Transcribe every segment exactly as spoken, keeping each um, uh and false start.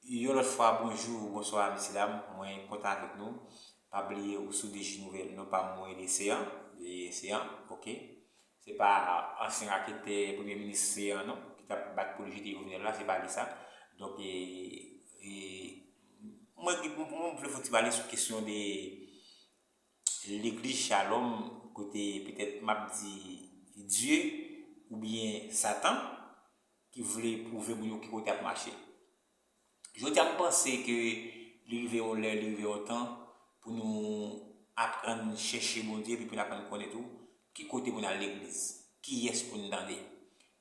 Yon lòt fwa, bonjou, bonswa, mesye dam. Mwen kontan avèk nou. Pa bliye ou sou D J Nouvèl, non pa m, mwen, Seyan. Seyan, ok. Se pa ansyen raketè, premye minis Seyan, non, ki t ap bat pou l jete Jovenel la, se pa li sa. Donk, e, e, mwen, mwen, mwen vle fon ti pale sou kesyon de legliz Shalom, kote petèt m ap di Dye oubyen Satan ki vle pwouve moun yo ki kote ap mache. Jodi a, m panse ke li rive yon lè, li rive yon tan pou nou aprann chèche Bondye, epi pou n aprann konnen tou ki kote pou n al legliz, kiyès pou n tande.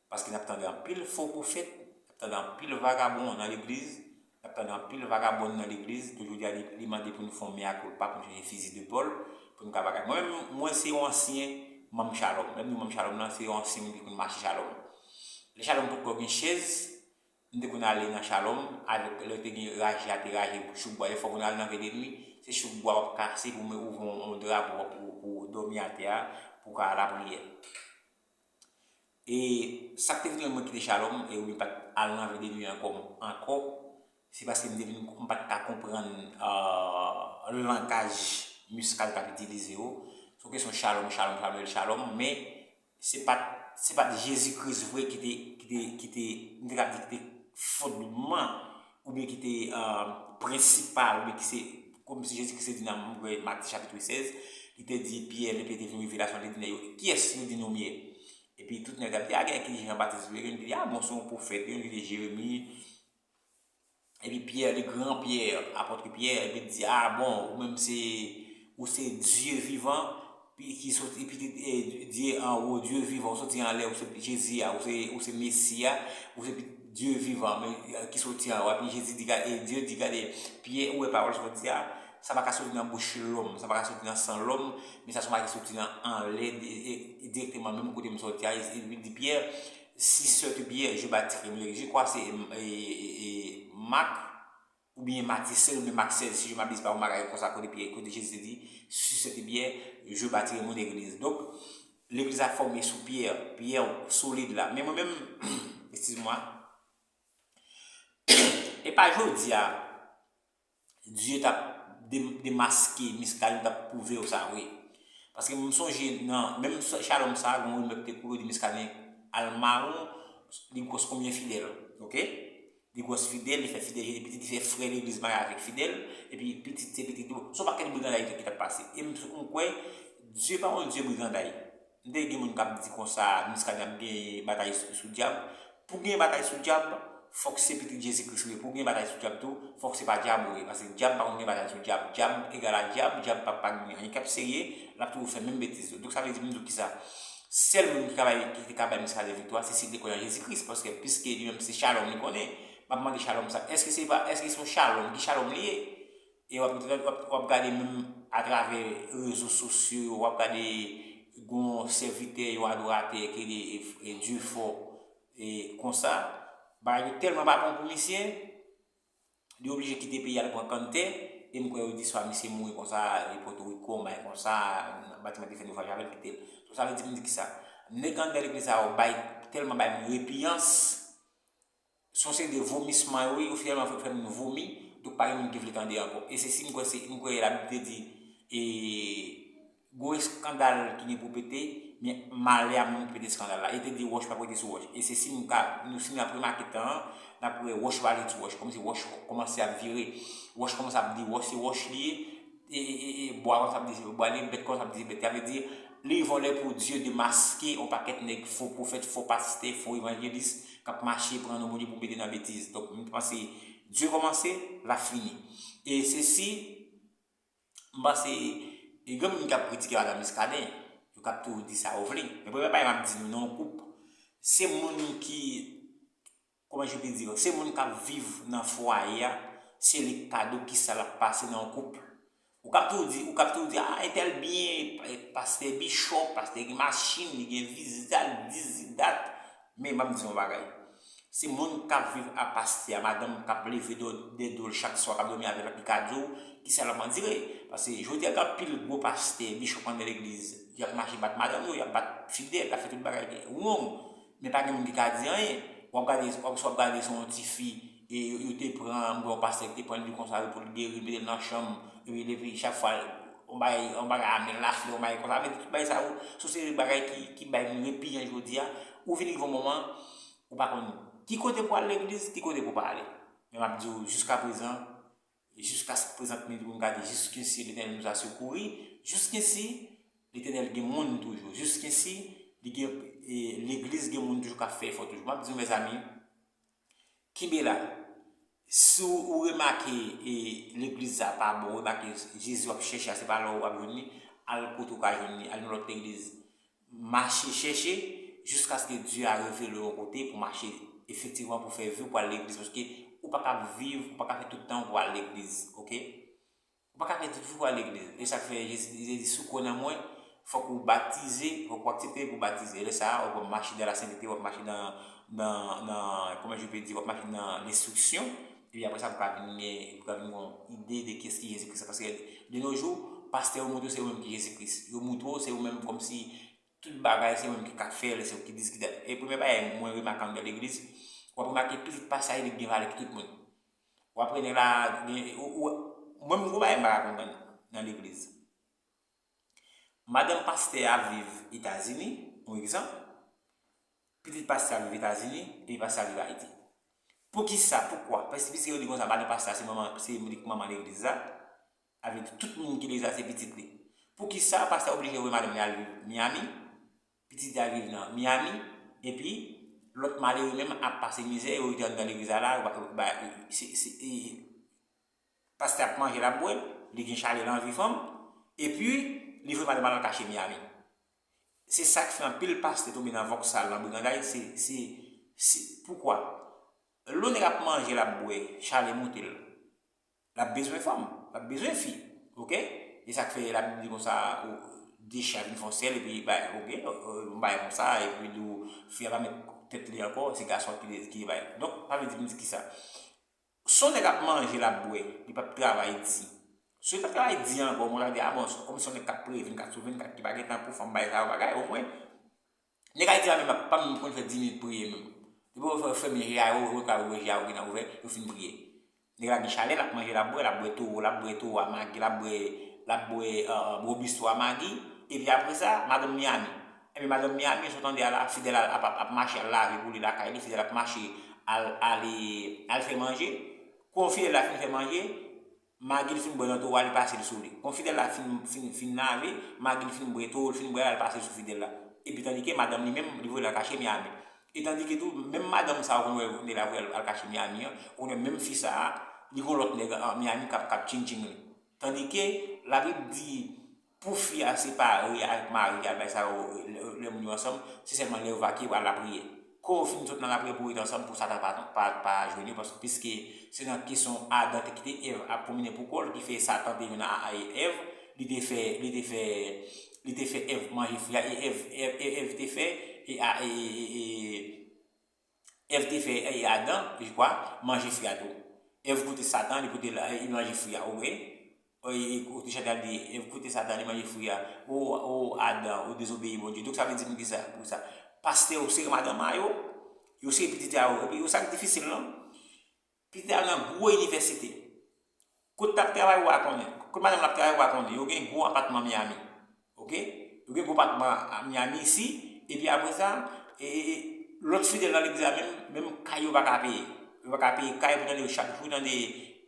Paske n ap tande anpil fo pwofèt, n ap tande anpil vagabon nan legliz, n ap tande anpil vagabòn nan legliz. Tou jodi a, li, li mande pou nou fè yon mea culpa, pou nou chanje fizi de Pòl, pou nou ka bagay. Mwen menm, mwen se yon ansyen manm Shalom. Lè m di manm Shalom nan, se yon ansyen moun ki konn mache Shalom. Lè Shalom potko gen chèz, m te konn ale nan Shalom, avèk lè te gen raje a, te raje chouk bwa, e fò w konn ale nan vèdennwi, se chouk bwa w ap kase pou mwen ouvri yon, yon dra pou, pou, pou w dòmi atè a, pou w ka al lapriyè. E sa k te vin fè mwen kite Shalom, e wi, m pa t al nan vèdennwi ankò, ankò, se paske m te vin, m pa t ka konprann, euh, langaj Muscadin t ap itilize yo. Se yon kesyon Shalom, Shalom, Shalom, Shalom, men se pa t, se pa t Jezi Kris vre ki te, ki te, ki te, m te ka di ki te fondman, oubyen ki te, euh, prensipal, oubyen ki se, kòmsi Jezi Kris te di nan, mwen kwè, Matye chapit sèz, li te di Pyè, lè Pyè te vin revelasyon, li te di nèg yo, kiyès nou di nou m ye? Epi tout nèg ap di, a, gen ki di Jan Batis vre, gen ki di, a, bon, se yon pwofèt, gen ki di Jeremi. Epi Pyè, le gran Pyè, apòt Pyè, epi di, a, bon, ou menm se, ou se Dye vivan, pi-, ki soti, pitit, e, Dye anwo, Dye vivan, ou soti anlè, ou se Jezi a, ou se, ou se Mesi a, ou se pi-, Dye vivan, men, e, ki soti anwo. Epi Jezi di, gade, e, Dye di, gade, Pyè, ou wè pawòl sa w di a, sa pa ka soti nan bouch lòm, sa pa ka soti nan san lòm, men sa se yon bagay ki soti nan anlè, e, e, dirèkteman, menm kote m soti a, e, e, di Pyè, sur cette pierre, je bâtirai mon église. Je crois se, e, e, e, Mak, oubyen Matye sèz, oubyen Mak sèz, si je m'abuse pas, yon bagay konsa, kote Pyè, kote Jezi te di, sur cette pierre, je bâtirai mon église. Donk, legliz la fòme sou pyè, pyè solid la. Men mwen menm, excuse-moi, e pa jodi a, Dye t ap de-, demaske Muscadin, t ap pwouve w sa vre. Paske m sonje nan, menm sa, Shalom sa, gen yon rimè ki te kouri di Muscadin al mawon, li gwòs konbyen fidèl, ok? Li gwòs fidèl, li fè fidèl jete pitit, li fè frè legliz marye avèk fidèl, epi pitit se pitit tou. Se yon pakèt briganday ki t ap pase. E m, m kwè, Dye pa yon Dye briganday. M te gen moun k ap di konsa, Muscadin ap gen batay sou, sou dyab. Pou gen batay sou dyab, fòk se pitit Jezi Kris ou ye. Pou gen batay sou dyab tou, fòk se pa dyab ou ye. Paske dyab pa konn gen batay sou dyab. Dyab egal a dyab, dyab pa, pa gen anyen k ap serye, l ap toujou fè menm betiz yo. Donk sa vle di, m di w kisa? Sèl moun ki ka bay, ki te ka bay Muscadin viktwa, se si l te kwè nan Jezi Kris, paske piske li menm se Shalom li konnen. M ap mande Shalom sa, èske se pa, èske se yon Shalom? Ki Shalom li ye? E w ap, w ap, w ap gade menm atravè rezo sosyo yo, w ap gade gon sèvitè, yon adoratè ki rele, e, e, Dye fò, e, konsa. Bagay yo tèlman pa bon pou misye, li oblije kite peyi a, al pran kanntè, e m kwè yo di swa misye mouri konsa, e Pòtoriko, yon bagay konsa, batiman te fè naufraj avè l, kite l. Donk sa vle di, m di kisa? Nèg anndan legliz sa yo bay, tèlman bay moun repiyans, se yon seri de vomisman yo ye, yo finalman fè, fè moun vomi, donk pa gen moun ki vle tande ankò. E se si m kwè, se, m kwè Labib te di, e, gwo eskandal ki gen pou pete, men malè a moun ki pete eskandal la. E te di wòch p ap rete sou wòch. E se si m ka, nou, si n ap remake tan an, n ap wè wòch yo pa ret sou wòch, kòmsi wòch kòmanse ap vire, wòch kòmanse ap di wòch se wòch li ye, e, e, e, e bwa kòmanse ap di se bwa li ye, bèt kòmanse ap di se bèt. Sa vle di, li rive yon lè pou Dye demaske yon pakèt nèg fo pwofèt, fo pastè, fo evanjelis k ap mache pran non Bondye pou mete nan betiz. Donk, m panse Dye kòmanse, l ap fini. E se si, m panse, e gen moun ki ap kritike madan Muscadin, yo k ap toujou di sa yo vle. Men premye bagay m ap di nou nan yon koup, se moun ki, comment je peux dire, se moun k ap viv nan fwaye a, se li k ka di w kisa l ap pase nan yon koup. Ou k ap toujou di, ou k ap toujou di, a, entèl byen, pastè Bichòp, pastè gen machin, li gen visa, li dizit dat. Men, ban m di w yon bagay. Se moun k ap viv ak pastè a, madanm k ap leve do, de do l chak swa, k ap dòmi avè l, ki ka di w kisa l ap andire. Paske jodi a, gen anpil gwo pastè, bichòp anndan legliz, y ap mache bat madanm yo, y ap bat fidèl, y ap fè tout bagay ki wrong. Men pa gen moun ki ka di anyen. W ap gade, w ap, w ap gade se yon tifi, e yo, yo te pran, m wè yon pastè ki te pran li konsa pou l geri, mete l nan chanm, epi depi chak fwa, yon bagay, yon bagay a men l la fle, yon bagay konsa, men tout bagay sa yo, se yon seri de bagay ki, ki bay nou repiyan jodi a. Ou vin rive yon moman, ou pa konn ki kote pou al legliz, ki kote pou pa ale. Men m ap di w, jiska prezan, jiska prezan, pou m ka di, jusqu'ici l'Éternel nous a secourus, jusqu'ici, Letènèl gen moun toujou, jusqu'ici, li gen, e, legliz gen moun toujou k ap fè efò toujou. M ap di w, mezanmi, kenbe la. Si w remake, e, legliz sa pa bon, ou remake Jezi w ap chèche a, se pa la w ap jwenn li, al kote w ka jwenn li, al nan lòt legliz. Mache chèche jiskaske Dye a revele w yon kote pou mache efektivman pou fè vi w pou al legliz. Paske ou pa ka viv, ou pa ka fè tout tan w pou al legliz, oke? Ou pa ka fè di toujou al legliz. E sa k fè Jezi, Jezi di, si w kwè nan mwen, fòk ou batize, fòk ou aksepte pou batize. Lè sa a, w ap mache dans la sainteté, w ap mache nan, nan, nan, comment je peux dire, w ap mache nan lenstriksyon. Epi apre sa, pou ka vin gen, pou ka vin gen yon ide de kiyès ki Jezi Kris. Paske de nos jours, pastè yo montre w se yo menm ki Jezi Kris. Yo montre w se yo menm kòmsi tout bagay se yo menm ki ka fè l, se yo ki diskite. E premye bagay mwen remake anndan legliz, w ap remake pitit pastè a li gen valè ki tout moun. W ap wè nèg la gen, ou, ou, mwen menm gwo bagay m pa ka konprann nan legliz. Madanm pastè a viv Etazini, yon egzanp. Pitit pastè a viv Etazini, epi pastè a viv Ayiti. Poukisa? Poukwa? Paske, piske yo di konsa, madanm pastè a se manman, se li k manman legliz la. Avèk tout moun ki legliz la, se pitit li. Poukisa pastè a oblije voye madanm li al viv Miami? Pitit li al viv nan Miami, epi lòt malere menm ap pase mizè, yo rete anndan legliz la, la, yo pa, yo pa, se, se, e, pastè ap manje, l ap bwè, li gen chalè, l anvi fanm, epi li voye madanm al kache Miami. Se sa k fè anpil pastè tonbe nan vòksal, nan briganday, se, se, se, poukwa? Lè yon nèg ap manje, l ap bwè, chalè monte l, l ap bezwen fanm, l ap bezwen fi, oke? E sa k fè Labib di konsa, ou, de cha vin fè yon sèl, epi, bay, oke, yon bagay konsa, epi li di w, fi a pa mèt tèt li ankò, se gason ki, ki bay. Donk, sa vle di, m di kisa? Si yon nèg ap manje, l ap bwè, li p ap travay di. Si li p ap travay di ankò, bon, sa vle di, a bon, kòm se yon nèg k ap priye vennkat sou vennkat, ki pa gen tan pou fanm, bagay sa yo, bagay, omwen, nèg Ayiti la menm pa menm konn fè dis minit priye menm. Depi w fè, fèmen je a yo, yo ka ouvè je a yo ki nan ouvè, yo fin priye. Nèg la gen chalè, l ap manje, l ap bwè, l ap bwè towo, l ap bwè towo a magi, l ap bwè, l ap bwè, euh, robisto a magi. Epi apre sa, madanm Miami. Epi madanm Miami, sa w tande a la, Fidèl ap, ap, ap mache al lave pou li lakay li, Fidèl ap mache al, ale, al fè manje. Kou Fidèl la fin fè manje, magi l fin bwè nan towo a, li pase l sou li. Kon Fidèl la fin, fin, fin lave, magi l fin bwè, towo l fin bwè a, l pase l sou Fidèl la. Epi tandike madanm li menm, li voye l al kache Miami. E tandike tou, menm madanm sa ou konn wè, li la voye l al kache Miami an, ou konn wè menm fi sa a, li gon lòt nèg an Miami k ap, k ap tching tching li. Tandike, Labib di, pou fi a separe avèk mari a, bay sa yo, lè, lè moun yo ansanm, se sèlman lè yo va ki yo al lapriyè. Kou yo fin sot nan lapriyè pou yo rete ansanm, pou Satan pa, pa, pa jwenn yo, paske, piske se nan kesyon Adan te kite Èv ap pwomennen pou kò l, ki fè Satan te jwenn a, a Èv, li te fè, li te fè, li te fè Èv manje fwi a, e Èv, Èv, Èv, Èv te fè, e a, e, e, e, Èv te fè, e Adan, je crois, manje fwi a tou. Èv koute Satan, li koute l, li manje fwi a, ou wè? E, e, koute Chantal di, Èv koute Satan, li manje fwi a. O, o, Adan, ou dezobeyi Bondye. Donk, sa vle di pou kisa, pou sa. Pastè yo sere madanm a yo, yo sere pitit a yo. Epi, yo sa k difisil, non? Pitit a yo nan gwo inivèsite. Kote l ap travay, ou pa konnen. Kote madanm l ap travay, ou pa konnen. Yo gen gwo apatman Miami. Oke? Yo gen gwo apatman a Miami isi. Epi apre sa, e, e, e, lòt fidèl nan legliz la menm, menm kay yo pa ka peye. Yo pa ka peye kay, pou tande yo chak jou, tande,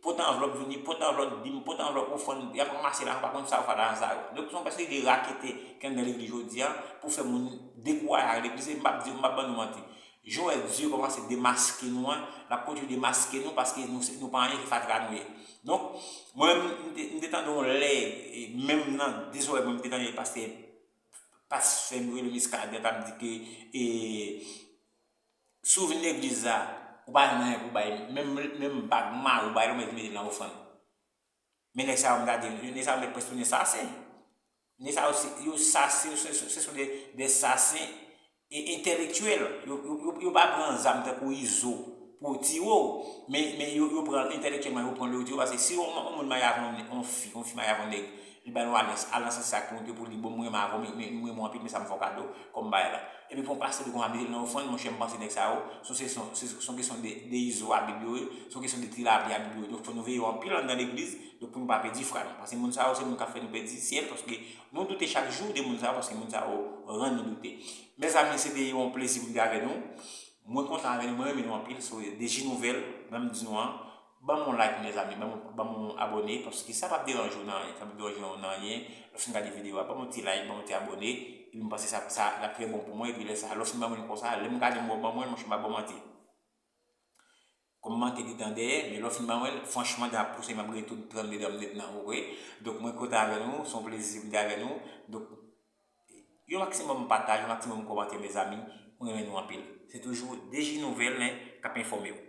pote anvlòp vini, pote anvlòp dim, pote anvlòp ofrann, y ap ranmase lajan, pa konn sa yo fè lajan sa yo. Donk, se yon pastè ki rakete ki anndan legliz jodi a, pou fè moun dekouraje ak legliz, e m p ap di, m p ap ban nou manti. Jan w wè Dye kòmanse demaske nou an, l ap kontinye demaske nou paske nou, se, nou pa anyen, se fatra nou ye. Donk, mwen menm, m te, m te tande yon lè, e, menm nan dezòrè mwen, m te tande pastè, pastè Michel Muscadin t ap di ke, e, si w vin legliz la, ou pa jwenn anyen pou bay, menm, menm bag mari w bay la, ou mèt mete l nan ofrann. Men nèg sa yo, m gade, nèg sa yo mèt prèske tounen sasen. Nèg sa yo, se, yo sasen, se, se, se sont des, des assassins e entèlektyèl. Yo, yo, yo, yo pa pran zam tankou Izo pou tiye w, men, men yo, yo pran entèlektyèlman, yo pran l, yo tiye w, paske si yon, yon moun marye avè yon, yon fi, yon fi marye avè yon nèg, Li ba nou alyans, alyans se sa ki montre pou li, bon, mwen renmen avè w, mwen renmen w anpil, men sa m fè w kado kòm bagay la. Epi pou yon pastè di konsa, mete l nan ofrann, monchè, m panse nèg sa yo, se yon kesyon de izo a Bib yo ye, se yon kesyon de tilapli a Bib yo ye. Donk fò nou veye yo anpil anndan legliz, donk pou nou pa pèdi fwa nou. Paske moun sa yo se moun k ap fè nou pèdi syèl, paske nou doute chak jou de moun sa yo, paske moun sa yo rann nou doute. Mezanmi, se te yon plezi pou m te avè nou. Mwen kontan avè nou, mwen renmen nou anpil. So, D J Nouvèl, ban m di nou an, ban m yon like, mezanmi, ban m, ban m yon abòne, paske sa p ap deranje w nan anyen, sa p ap deranje w nan anyen. Lè w fin gade videyo a, ban m yon ti like, ban m yon ti abòne, epi m panse sa, sa l ap trè bon pou mwen, epi lè sa, lè w fin ban mwen l konsa, lè m gade m wè w ban mwen l, monchè, m pa ba w manti. Kòm m manke de tan dèyè, men lè w fin ban mwen l, franchman, depi ap pouse, m ap gen tout trannde dan m nèt nan, oke? Donk, mwen kontan avè nou, se yon plezi pou m te avè nou. Donk, yon maksimòm pataj, yon maksimòm kòmantè, mezanmi, mwen renmen nou anpil. Se toujou D J Nouvèl, men, k ap enfòme w.